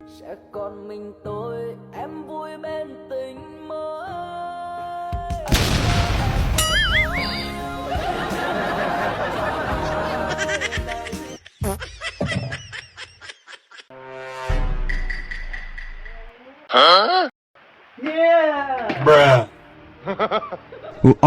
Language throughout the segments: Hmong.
Sẽ còn mình tôi, em vui bên tình mới. Hả? Yeah. Bruh. Ua, o.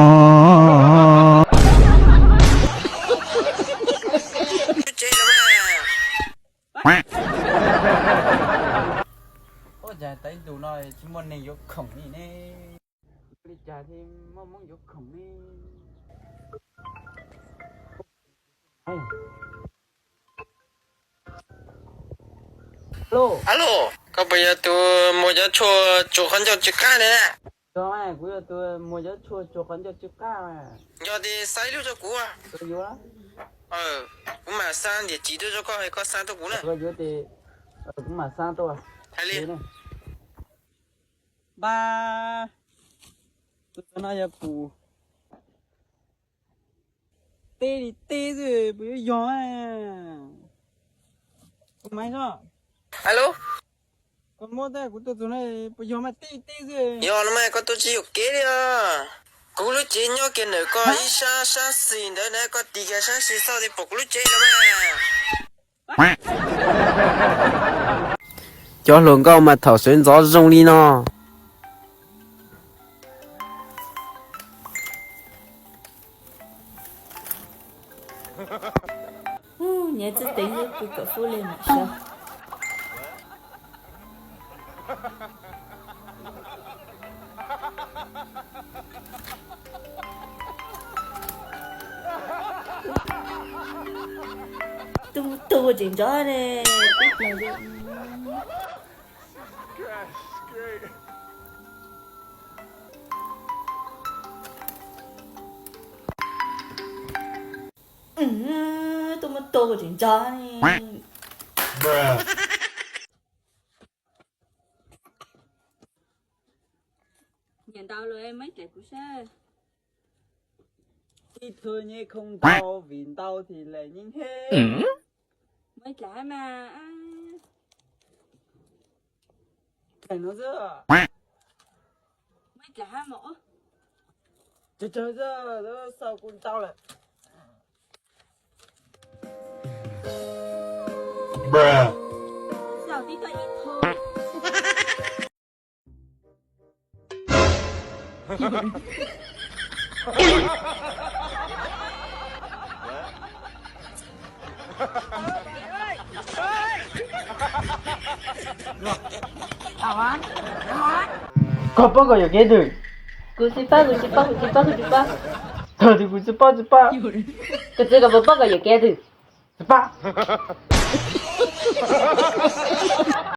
Ua cas tau ib ntus no tsis muaj neeg yuav khoom li ne? Li cas thiaj muaj Hmoob yuav khoom ne? Alo. Alo, koj puas yog tus muag cov tshuaj tsuas qhov ncauj tsw qab ne? Yog mas, kuv yog tus muag cov tshuaj tsuas qhov ncauj tsw qab mas. Yog ces xa ib lub rau kuv. Yuav. Kuv mam xa niam cis tuaj rau koj, koj xa tuaj kuv na. Koj yuav ces kuv mam xa tuaj. Hais li. Npab, tus no yog pum. Teb li teb xwb puas yuav yog? Kuv mas, alo, koj muab tab kuv tuaj txog no puas yog mas, teb li teb xwb. Yog no mas koj tuaj tsis yuam kev li os. Kuv lub tsev nyob kiag ntawm koj ib sab, sab xis ntawd na, koj tig kiag sab xis xauj thiaj pom kuv lub tsev no mas. Cov hluas nkauj mas thaum sawv ntxov zoo li no. Nyiav txwj teev xwb, pw kom fub li mam sawv. Tus mus tus tseem ntsoov ne, peb plaws li. Tus mus tus tseem ntsoov ne. Nyiam ntau lawm, muab ib dlaim kuv saib. Ib tug nyuj khoom ntau vim ntau thiaj li nyuaj heev. Muab ib dlaim mas. Dlaim no xwb. Muab ib dlaim mas. Tsawg tsawg xwb, xauj kuv ntau lawm. Bruh. Xauj tib tug ib tug. Koj paub koj yuam kev twg? Kuv tsis paub, kuv tsis paub, kuv tsis paub, kuv tsis paub. Thaum twg kuv tsis paub tsis paub? Kuv txiv koj puas paub koj yuam kev twg? Tsis paub.